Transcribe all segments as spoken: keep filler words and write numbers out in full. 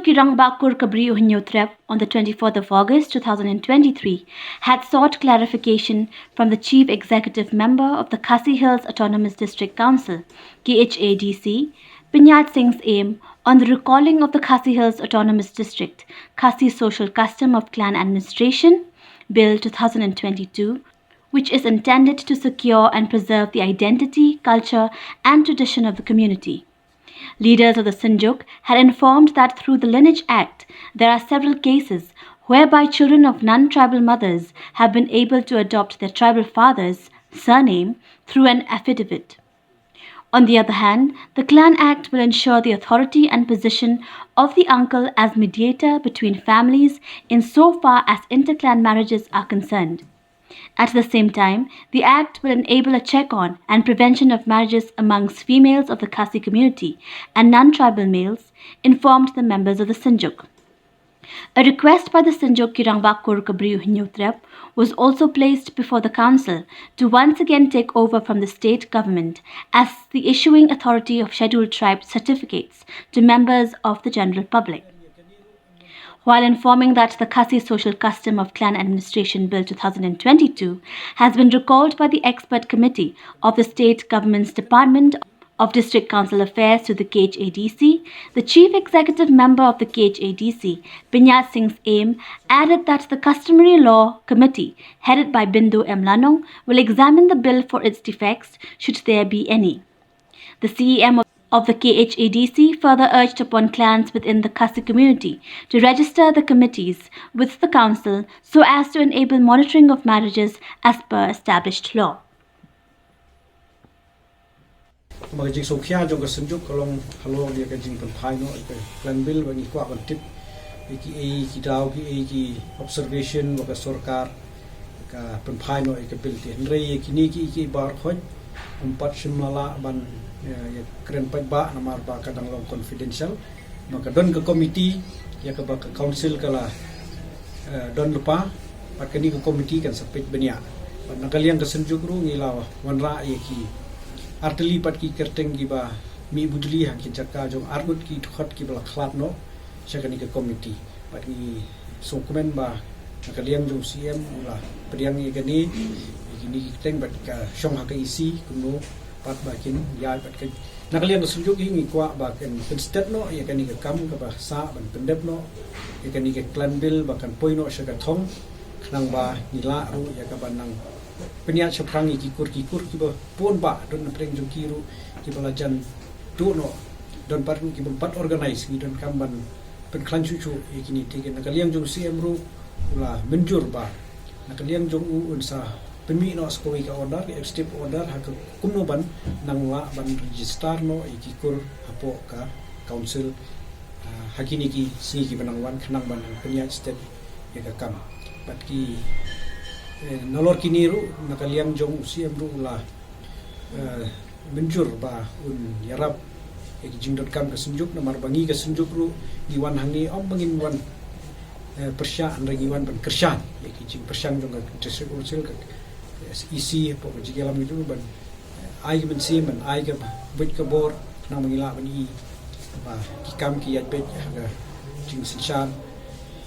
Ki Rangbah Kur ka Bri u Hynñiewtrep on the twenty-fourth of August two thousand and twenty-three had sought clarification from the Chief Executive Member of the Khasi Hills Autonomous District Council, K H A D C, Pyniaid Singh Syiem, on the recalling of the Khasi Hills Autonomous District Khasi Social Custom of Clan Administration Bill two thousand and twenty-two, which is intended to secure and preserve the identity, culture, and tradition of the community. Leaders of the Synjuk had informed that through the Lineage Act, there are several cases whereby children of non-tribal mothers have been able to adopt their tribal father's surname through an affidavit. On the other hand, the Clan Act will ensure the authority and position of the uncle as mediator between families in so far as interclan marriages are concerned. At the same time, the Act will enable a check on and prevention of marriages amongst females of the Khasi community and non-tribal males, informed the members of the Synjuk. A request by the Synjuk Ki Rangbah Kur ka Bri u Hynñiewtrep was also placed before the council to once again take over from the state government as the issuing authority of Scheduled Tribe certificates to members of the general public. While informing that the Khasi Social Custom of Clan Administration Bill two thousand and twenty-two has been recalled by the expert committee of the state government's Department of District Council Affairs to the K H A D C, the chief executive member of the K H A D C, Pyniaid Singh Syiem, added that the customary law committee, headed by Bindu M Lanong, will examine the bill for its defects, should there be any. The C E M of the K H A D C further urged upon clans within the Khasi community to register the committees with the council so as to enable monitoring of marriages as per established law. Ba ka jingsngewkhia jong ka Synjuk ka long halor ïa ka jingpynphai noh ïa ka clan bill ba ngi kwah ban tip ïa kiei ki daw kiei ki observation ba ka sorkar ka pynphai noh ïa ka bill te. Hynrei ïa kine kiei kiei baroh khoit ym pat shym la lah ban ïa kren paidbah namar ba ka dang long confidential. Ba ka don ka komiti ïa kaba ka council ka la don lypa bad kane ka komiti kan sa peit bniah. Bad na ka liang ka Synjuk ruh ngi la wanrah ïa ki artylli pat ki kyrteng kiba mih bujli ha ki jaka jong arngut ki dkhot kiba la khlad noh sha kane ka komiti. Bad ngi sngewkmen ba na ka liang jong C M u la pdiang ïa kane ïa kine ki kyrteng bad ka shong ha ka E C kumno pat ba kin ïaid bad ka na ka liang ka Synjuk hi ngi kwah ba kan pynstet noh ïa kane ka kam kaba sah ban pyndep noh ïa kane ka clan bill ba kan poi noh sha ka thong khnang ba ngi lah ruh ïa kaba nang pynïaid shaphrang ïa ki kur ki kur kiba pun ba don na pdeng jong ki ruh kiba la jan tuh noh don pat ruh kiba pat organize ngi don kam ban pynkhlaiñ shuh shuh ïa kine te na ka liang jong C M ruh u la mynjur ba na ka liang jong u un sa pynmih noh sa kawei ka order ka executive order ha ka kumno ban nang lah ban register noh ïa ki kur hapoh ka council ha kine ki sngi kiba nang wan khnang ban pynïaid stet ïa ka kam. Bad ki nalor kine ruh na ka liang jong u C M ruh u la mynjur ba un ïarap ïa ki jingdonkam ka Synjuk namar ba ngi ka Synjuk ruh ngi wan hangne ym ba ngin wan pyrshah hynrei ngi wan ban kyrshan ïa ki jingpyrshang jong ka District Council ka E C hapoh ka jingïalam ngi ruh ban ai ka mynsiem ban ai ka buit ka bor khnang ba ngi lah ban i ba ki kam ki ïaid beit ha ka jingsynshar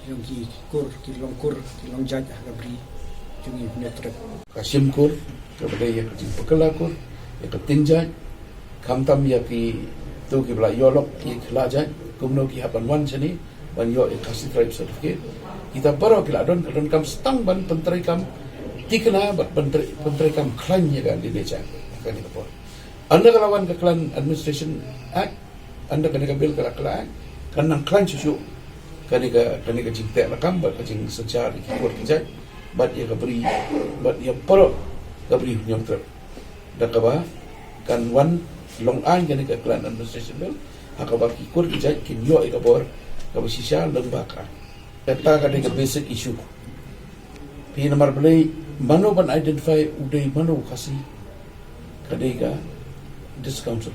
jong ki kur ki long kur ki long jait ha ka bri jong ngi Hynñiewtrep. Ka shim kur kaba dei ïa ka jingpynkhlaiñ kur ïa ka ktien jait khamtam ïa kito kiba la ïoh lok ïa ki khlad jait kumno ki hap ban wan shane ban ïoh ïa ka Khasi Tribe Certificate. Kita baroh ki la don ka donkam stang ban pyntreikam tikna bad pyntreikam khlaiñ ïa ka lineage ha kane ka por. Ynda ka la wan ka Clan Administration Act ynda kane ka bill ka la khlaiñ kan nang khlaiñ shuh shuh kane ka kane ka jingteh lakam bad ka jingsynshar ïa ki kur ki jait bad ïa ka bri bad ïa baroh ka bri Hynñiewtrep. Da kaba kan wan long aiñ kane ka Clan Administration Bill ha kaba ki kur ki jait kin ïoh ïa ka bor kaba shisha lyngba ka. Kata ka dei ka basic issue. Phi namar balei mano ban identify u dei mano u Khasi ka dei ka District Council.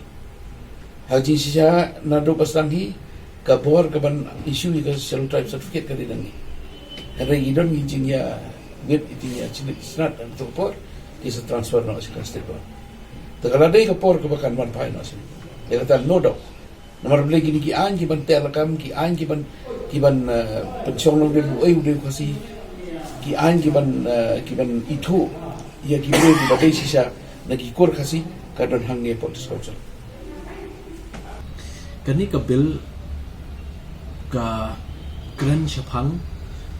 Ha jingshisha naduh ba sdang hi ka bor ka ban issue ïa ka Scheduled Tribe Certificate ka dei nangne. Hynrei ngi don ngi jingïa wit ïa jingïa chilid shnat ha kato ka por ki sa transfer noh sha ka State Board. Te ka la dei ka por kaba kan wan phai noh sha. Ïa kata no doubt. Namar balei kine ki aiñ ki ban teh lakam, ki aiñ ki ban, ki ban, eh, pynshong nongdie u ei u dei u Khasi, ki aiñ ki ban, eh, ki ban ithuh ïa ki briew ki ba dei shisha na ki kur Khasi ka don hangne hapoh District Council. Kane ka bill ka kren shaphang,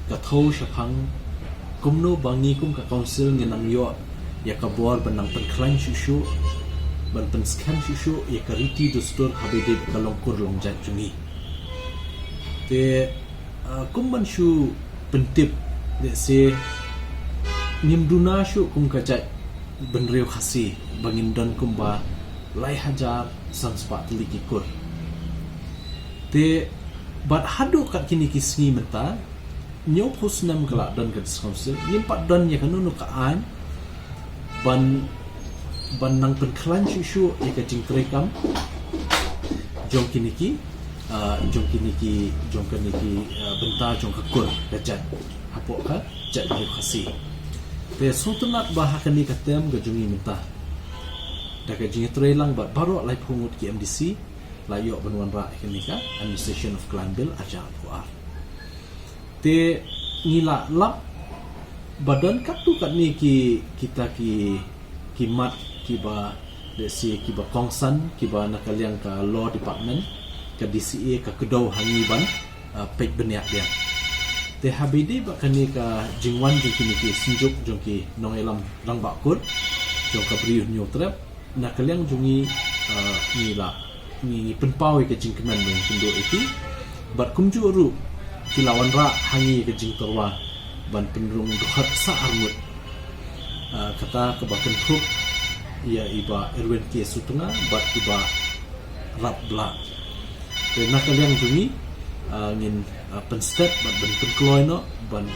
ka thew shaphang kumno ba ngi kum ka council ngin nang ïoh ïa ka bor ban nang pynkhlaiñ shuh shuh, ban pynskhem shuh shuh ïa ka riti dustur haba ïadei bad ka long kur long jait jong ngi. Te, ah, kum ban shu pyntip, let's say, ngim duna shuh kum ka jait bynriew Khasi ba ngin don kumba lai hajar san spah tylli ki kur. Te bad haduh kat kine ki sngi mynta, hynñiewphew snem ka la don ka District Council, ngim pat don ïa kano kano ka aiñ ban, ban nang pynkhlaiñ shuh shuh ïa ka jingtreikam jong kine ki, ah, jong kine ki, jong kine ki, ah, bynta jong ka kur ka jait hapoh ka jaitbynriew Khasi. Te sngewtynnat ba ha kane ka term ka jong ngi mynta, da ka jingïatreilang bad baroh laiphew ngut ki M D C, la ïoh ban wanrah ïa kane ka Administration of Clan Bill arhajar arphew ar. Te ngi la lap ba don katto katne ki, kita ki, ki mat kiba, let's say, kiba kongsan, kiba na ka liang ka law department, ka D C A ka kdew ha ngi ban, ah, peit bniah biang. Te haba ïadei bad kane ka jingwan jong kine ki synjuk jong ki nongïalam rangbah kur jong ka Bri u Hynñiewtrep, na ka liang jong ngi, ah, ngi la, ngi, ngi pynpaw ïa ka jingkmen ba ngin kynduh ïa ki. Bad kumjuh ruh ki la wanrah ha ngi ïa ka jingtyrwa ban pynrung dkhot sha arngut. Ah, kata kaba kynthup ïa i Bah Erwin K Sutnga bad i Bah Rapblah. Te na ka liang jong ngi, ah, ngin, ah, pynstet bad ban pynkloi noh ban,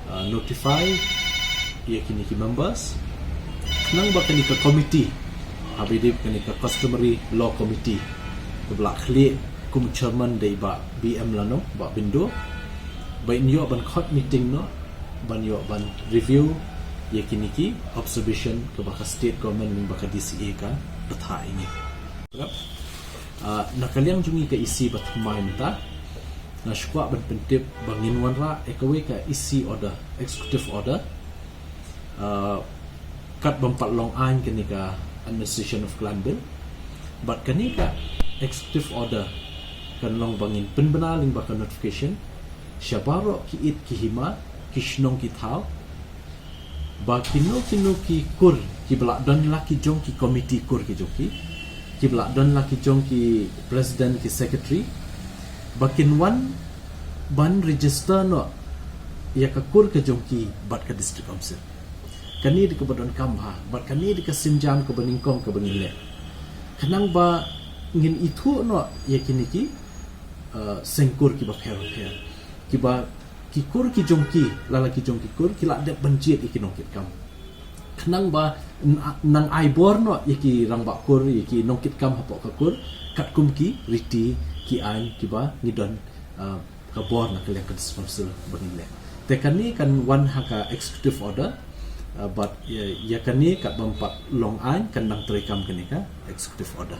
ah, notify ïa kine ki members. Khnang ba kane ka committee, haba ïadei bad kane ka Customary Law Committee, kaba la khlieh kum chairman da i Bah B M Lanong, Bah Bindo, ba in ïoh ban khot meeting noh ban ïoh ban review ïa kine ki observation kaba ka state government lyngba ka D C A ka bthah ïa ngi. Ah, na ka liang jong ngi ka E C ba thymmai mynta, nga sngewkwah ban pyntip ba ngin wanrah ïa kawei ka E C order, executive order, ah, kat bym pat long aiñ kane ka Administration of Clan Bill. Bad kane ka executive order kan long ba ngin pynbna lyngba ka notification sha baroh ki it ki hima, ki shnong ki thaw, ba kino kino ki kur kiba la don la ki jong ki committee kur ki jong ki, kiba la don la ki jong ki president, ki secretary, ba kin wan ban register noh ïa ka kur ka jong ki bad ka District Council. Kane dei kaba donkam bha, bad kane dei ka sienjam kaba nyngkong kaba ngin leh. Khnang ba ngin ithuh noh ïa kine ki, uh, seng kur kiba pher pher, kiba ki kur ki jong ki, la la ki jong ki kur, ki la dep ban jied ïa ki nongkitkam. Khnang ba n-, nang ai bor noh ïa ki rangbah kur, ïa ki nongkitkam hapoh ka kur, katkum ki riti, ki aiñ kiba ngi don, ah, ka bor na ka liang ka District Council ba ngin leh. Te kane kan wan ha ka executive order, ah, bad ïa, ïa kane kat bym pat long aiñ kan nang treikam kane ka executive order.